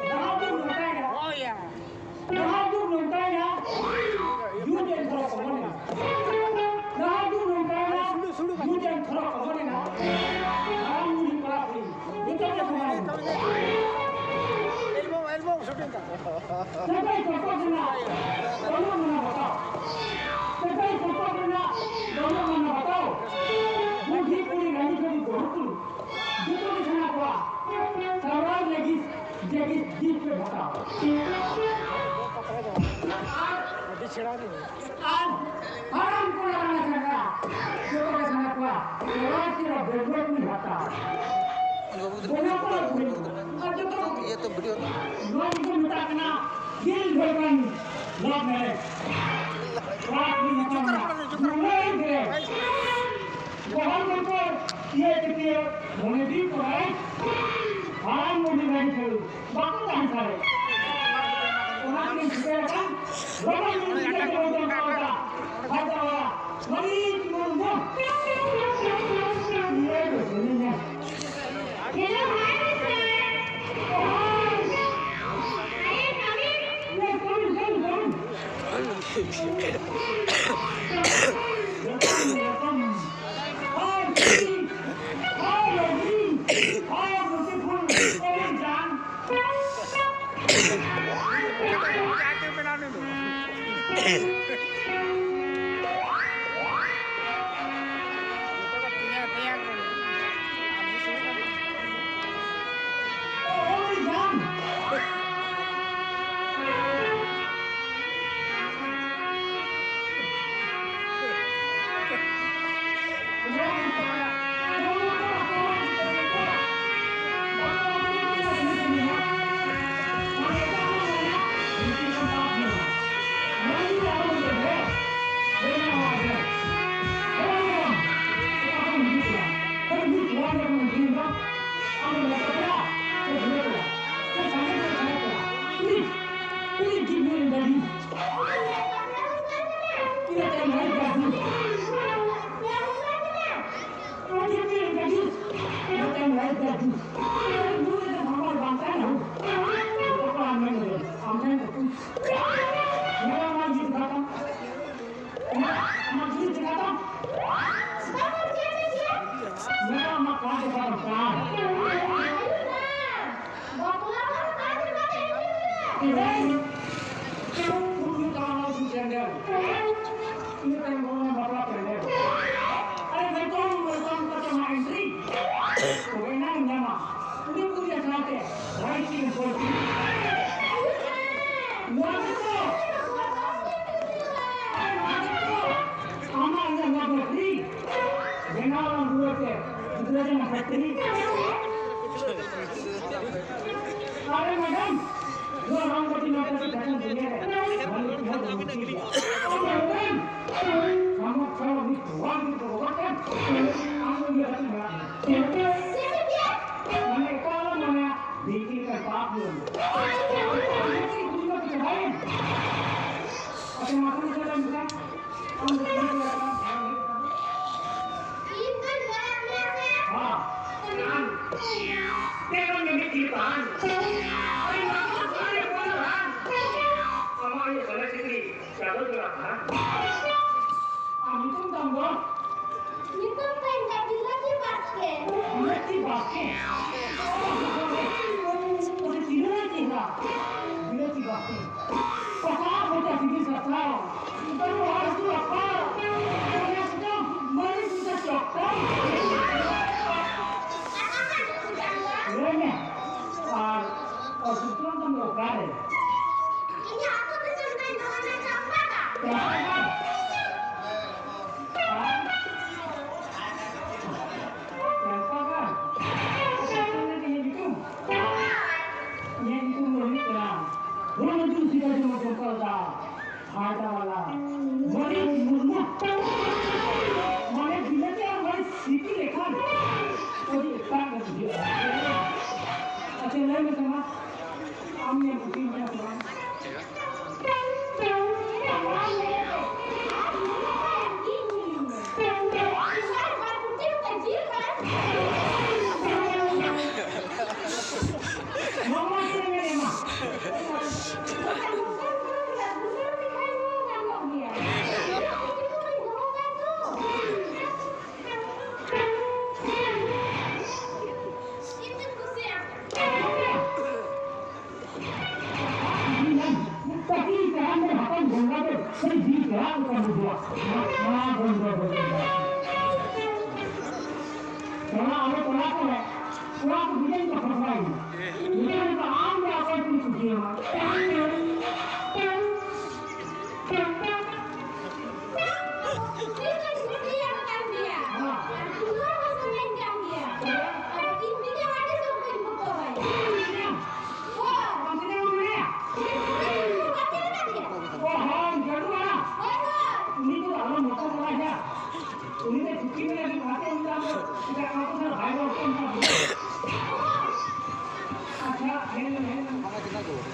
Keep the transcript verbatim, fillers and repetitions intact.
ᱱᱟᱦᱟᱜ ᱡᱩᱜᱽ ᱱᱚᱝᱠᱟᱭᱮᱱᱟ, ᱱᱟᱦᱟᱜ ᱡᱩᱜᱽ ᱱᱚᱝᱠᱟᱭᱮᱱᱟ, ᱡᱩᱜᱽ ᱮᱱ ᱫᱷᱚᱨᱚ ᱠᱚᱢᱚᱱ ᱮᱱᱟ᱾ ᱱᱟᱦᱟᱜ ᱡᱩᱜᱽ ᱱᱚᱝᱠᱟᱭᱮᱱᱟ, ᱡᱩᱜᱽ ᱮᱱ ᱫᱷᱚᱨᱚ ᱠᱚᱢᱚᱱ ᱮᱱᱟ᱾ ᱦᱟᱲᱟᱢ ᱵᱩᱲᱦᱤ ᱠᱚᱲᱟ ᱠᱩᱲᱤ ᱡᱚᱛᱚ ᱜᱮ ᱥᱚᱢᱟᱱ ᱮᱱᱟ᱾ ᱥᱮᱫᱟᱭ ᱠᱚᱠᱚ ᱢᱮᱱᱟ, ᱵᱟᱹᱱᱩᱜ ᱢᱟᱱᱟ ᱵᱟᱛᱟᱣ᱾ ᱥᱮᱫᱟᱭ ᱠᱚᱠᱚ ᱢᱮᱱᱟ, ᱵᱟᱹᱱᱩᱜ ᱢᱟᱱᱟ ᱵᱟᱛᱟᱣ᱾ ᱵᱩᱰᱷᱤ ᱠᱩᱲᱤ ᱨᱟᱹᱱᱤ ᱠᱩᱲᱤ ᱵᱟᱹᱦᱩ ᱠᱩᱲᱤ ᱡᱚᱛᱚ ᱜᱮ ᱥᱟᱱᱟ ᱠᱚᱣᱟ᱾ ᱥᱟᱶᱟᱨ ᱞᱟᱹᱜᱤᱫ ᱡᱟᱹᱜᱤᱫ ᱡᱤᱵᱽ ᱯᱮ ᱵᱷᱟᱛᱟᱣ᱾ ᱟᱹᱰᱤ ᱪᱮᱦᱨᱟ ᱨᱮ᱾ ᱟᱨ ᱦᱟᱲᱟᱢ ᱠᱚᱲᱟ ᱨᱟᱱᱟ ᱪᱷᱟᱰᱟ ᱡᱚᱛᱚ ᱜᱮ ᱥᱟᱱᱟ ᱠᱚᱣᱟ᱾ ᱥᱟᱶᱟᱨ ᱪᱮᱦᱨᱟ ᱰᱮᱵᱷᱞᱚᱯᱢᱮᱱᱴ ᱵᱷᱟᱛᱟᱣ᱾ ᱵᱚᱸᱜᱟ ᱠᱚᱲᱟ ᱠᱩᱲᱤ ᱟᱨ ᱡᱚᱛᱚ ᱠᱚ ᱤᱭᱟᱹ ᱛᱚ ᱵᱷᱤᱰᱤᱭᱳ ᱫᱚ᱾ ᱱᱚᱣᱟ ᱜᱮᱠᱚ ᱢᱮᱛᱟᱜ ᱠᱟᱱᱟ ᱫᱤᱞ ᱫᱷᱚᱲᱠᱟᱱ ᱞᱟᱵᱷ ᱢᱮᱨᱮᱡᱽ᱾ ᱠᱚᱲᱟ ᱠᱩᱲᱤ ᱧᱟᱯᱟᱢ ᱨᱮᱱᱟᱜ ᱢᱚᱱᱮ ᱨᱮ ᱜᱚᱦᱚᱲ ᱢᱚᱱᱛᱚᱨ ᱤᱭᱟᱹ ᱠᱟᱛᱮ ᱢᱚᱱᱮ ᱡᱤᱣᱤ ᱠᱚ ᱨᱟᱲᱮᱡ ᱦᱟᱲᱟᱢ ᱵᱩᱰᱷᱤ ᱨᱮᱱ ᱠᱷᱮᱞ ᱵᱟᱠᱚ ᱛᱟᱦᱮᱸ ᱫᱟᱲᱮᱭᱟᱜ᱾ ᱚᱱᱟ ᱛᱮᱜᱮ ᱪᱤᱠᱟᱹ ᱞᱮᱠᱷᱟᱱ ᱞᱚᱜᱚᱱ ᱧᱚᱜ ᱜᱤᱫᱽᱨᱟᱹ ᱠᱚ ᱵᱚᱱ ᱫᱚᱦᱚ ᱠᱟᱜᱼᱟ᱾ ᱵᱟᱠᱚ ᱚᱲᱟᱜ ᱢᱟᱹᱨᱤᱪ ᱢᱩᱨᱢᱩ᱾ ᱤᱭᱟᱹ ᱫᱚ ᱥᱟᱺᱜᱤᱧᱟ᱾ Hello, hi, sir. Oh, hi. Are you coming? Yes, come in, come in, come in. Welcome, welcome. Hi, Sri. Hi, Ravi. Hi, beautiful. Come in, John. ᱟᱢ ᱴᱷᱮᱱ ᱠᱚ ᱠᱩᱞ᱾ ᱱᱚᱣᱟ ᱢᱟ ᱡᱤᱞ ᱠᱟᱴᱟ᱾ ᱱᱚᱣᱟ ᱢᱟ ᱡᱤᱞ ᱠᱟᱴᱟ᱾ ᱱᱚᱣᱟ ᱢᱟ ᱠᱟᱴ ᱠᱟᱴᱟ, ᱠᱟᱴ᱾ ᱤᱱᱟᱹ ᱛᱟᱭᱚᱢ ᱵᱟᱯᱞᱟ ᱯᱮᱱᱰᱮᱞ᱾ ᱟᱨᱮ ᱵᱷᱟᱭ, ᱛᱚ ᱟᱢ ᱚᱠᱟ ᱞᱮᱠᱟᱛᱮ ᱟᱢᱟᱜ entry? ᱛᱚᱵᱮ ᱮᱱᱟᱝ ᱮᱢ ᱧᱟᱢᱟ᱾ ᱩᱱᱤ ᱠᱩᱲᱤ ᱟᱥᱲᱟ ᱛᱮ ᱦᱚᱭ ᱪᱤᱱ ᱦᱚᱭ ᱪᱤᱱ᱾ ᱱᱚᱣᱟ ᱜᱮᱛᱚ, ᱟᱨᱮ ᱱᱚᱣᱟ ᱜᱮᱛᱚ ᱟᱢᱟᱜ ᱤᱧᱟᱹᱜ ᱱᱚᱣᱟ ᱫᱚ free᱾ ᱵᱮᱱᱟᱣ ᱟᱢ ᱫᱩᱣᱟᱹᱨ ᱛᱮ ᱜᱤᱫᱽᱨᱟᱹ ᱡᱮᱱᱚ factory᱾ ᱟᱨᱮ madam, ᱱᱚᱣᱟ ᱨᱟᱢᱵᱟᱴᱤ ᱱᱚᱣᱟ ᱠᱟᱹᱴᱤᱡ ᱫᱟᱠᱟᱧ ᱡᱚᱢᱮᱫ ᱨᱮ, ᱢᱟᱹᱞᱤᱠ ᱦᱚᱸ ᱵᱟᱹᱱᱩᱜ ᱛᱤᱧᱟ᱾ ᱟᱢ madam, ᱥᱟᱢᱟᱝ ᱠᱷᱟᱱ ᱩᱱᱤ ᱛᱚᱣᱟ ᱜᱤᱫᱽᱨᱟᱹ ᱜᱚᱜᱚ ᱴᱷᱮᱱ ᱟᱢ ᱫᱚ ᱤᱭᱟᱹ ᱠᱟᱛᱮ ᱢᱮᱱᱟᱜ ᱢᱮᱭᱟ᱾ ᱢᱟᱱᱮ ᱮᱴᱟᱜ ᱟᱞᱚᱢ ᱢᱚᱱᱮᱭᱟ, ᱵᱤᱱᱛᱤ ᱞᱮᱠᱟᱱ ᱯᱟᱯ ᱦᱩᱭᱩᱜᱼᱟ᱾ ᱟᱢ ᱫᱚ ᱪᱮᱫ ᱠᱩᱞᱤ ᱠᱟᱛᱮ ᱪᱟᱵᱟᱭᱮᱱ? ᱟᱪᱪᱷᱟ, ᱢᱟ ᱛᱚᱵᱮ ᱪᱮᱫ ᱮᱢ ᱢᱮᱛᱟᱭ? ᱟᱢ ᱫᱚ ᱪᱮᱫ ᱮᱢ ᱢᱮᱛᱟᱭ? ᱤᱧ ᱫᱚᱧ ᱢᱮᱱᱮᱫ ᱢᱮᱭᱟ ᱥᱮ? ᱦᱮᱸ᱾ ᱟᱢ ᱪᱮᱫ ᱮᱢ ᱢᱮᱱᱮᱫ ᱛᱟᱦᱮᱸ? ᱟᱨᱮ ᱢᱟ, ᱟᱨᱮ ᱵᱚᱞ ᱨᱟᱱ᱾ ᱟᱢᱟᱜ ᱤᱭᱟᱹ ᱥᱚᱱᱮ ᱥᱤᱠᱲᱤ ᱪᱟᱸᱫᱚ ᱡᱚᱲᱟ ᱠᱟᱱᱟ᱾ ᱟᱢ ᱧᱩᱛᱩᱢ ᱛᱟᱢ ᱫᱚ? ᱧᱩᱛᱩᱢ ᱛᱟᱭ ᱫᱚ ᱵᱤᱞᱟᱹᱛᱤ ᱵᱟᱥᱠᱮ᱾ ᱵᱤᱞᱟᱹᱛᱤ ᱵᱟᱥᱠᱮ? ᱚᱱᱟ ᱪᱤᱱᱦᱟᱹ ᱪᱮᱦᱨᱟ᱾ ᱵᱤᱞᱟᱹᱛᱤ ᱵᱟᱥᱠᱮ᱾ ᱯᱟᱛᱟ ᱯᱟᱛᱟ ᱥᱤᱵᱤᱞ ᱥᱟᱥᱟᱝ᱾ ᱵᱟᱹᱨᱩ ᱦᱟᱲ ᱦᱟᱹᱠᱩ ᱨᱟᱯᱟᱜ᱾ ᱚᱱᱟ ᱥᱟᱛᱮ ᱢᱟᱹᱨᱤᱪ ᱢᱮᱥᱟ ᱪᱚᱴᱠᱟ᱾ ᱞᱟᱹᱭ ᱢᱮ, ᱟᱨ ᱚᱥᱩᱥᱛᱷᱚ ᱫᱚ ᱚᱠᱟᱨᱮ? ᱤᱧᱟᱹᱜ ᱟᱹᱛᱩ ᱫᱤᱥᱚᱢ ᱛᱟᱹᱧ ᱫᱚ ᱦᱟᱱᱟ ᱪᱟᱢᱯᱟᱜᱟᱲ᱾ ᱪᱟᱢᱯᱟᱜᱟᱲ? ᱪᱟᱢᱯᱟᱜᱟᱲ? ᱟᱪᱪᱷᱟ, ᱤᱧᱟᱹᱜ ᱧᱩᱛᱩᱢ? ᱤᱧᱟᱹᱜ ᱧᱩᱛᱩᱢ ᱫᱚ ᱦᱩᱭᱩᱜ ᱠᱟᱱᱟ ᱦᱩᱲᱩ ᱡᱩ ᱥᱤᱫᱟ ᱡᱩ ᱢᱚᱡᱚᱢ ᱠᱟᱞᱫᱟ ᱦᱟᱭᱫᱟ ᱵᱟᱞᱟ ᱢᱚᱱᱤ ᱢᱩᱨᱢᱩ᱾ ᱢᱟᱱᱮ ᱵᱤᱞᱟᱹᱛᱤ ᱟᱨ ᱢᱟᱱᱮ ᱥᱤᱯᱤ ᱞᱮᱠᱷᱟᱱ ᱟᱹᱰᱤ ᱮᱴᱟᱜ ᱜᱮ ᱵᱩᱡᱷᱟᱹᱜᱼᱟ᱾ ᱟᱪᱪᱷᱟ, ᱞᱟᱹᱭ ᱢᱮᱥᱮ ᱢᱟ, ᱟᱢ ᱧᱮᱞ ᱠᱩᱥᱤᱧ ᱠᱟᱱᱟ ᱥᱮ ᱵᱟᱝ? ᱚᱱᱟ ᱵᱚᱱᱫᱚ ᱵᱚᱱᱫᱚ᱾ ᱚᱱᱟ ᱟᱵᱚ ᱴᱚᱞᱟ ᱠᱚᱨᱮ ᱠᱚᱲᱟ ᱠᱚ ᱵᱤᱡᱚᱭ ᱠᱚ ᱦᱚᱦᱚᱭᱟ᱾ ᱱᱤᱡᱮ ᱦᱚᱸ ᱟᱢ ᱫᱚ ᱚᱠᱚᱭ ᱠᱚᱧ ᱠᱩᱥᱤᱭᱟᱢᱟ? ᱚ, ᱦᱚᱸ, ᱡᱟᱹᱨᱩᱲᱟ᱾ ᱩᱱᱤ ᱫᱚ ᱟᱞᱚᱢ ᱵᱚᱛᱚᱨ ᱵᱟᱲᱟᱭᱟ᱾ ᱩᱱᱤ ᱫᱚ ᱪᱷᱩᱴᱤ ᱢᱮ ᱞᱟᱹᱜᱤᱫ ᱚᱱᱟᱛᱮ ᱩᱱᱤ ᱫᱚ ᱟᱢ ᱫᱚ ᱮᱴᱟᱜ ᱠᱚ ᱥᱟᱶ ᱵᱟᱭ ᱨᱚᱲ ᱦᱚᱪᱚ ᱟᱢᱟ᱾ ᱟᱪᱪᱷᱟ, ᱦᱮᱸ, ᱦᱮᱸ᱾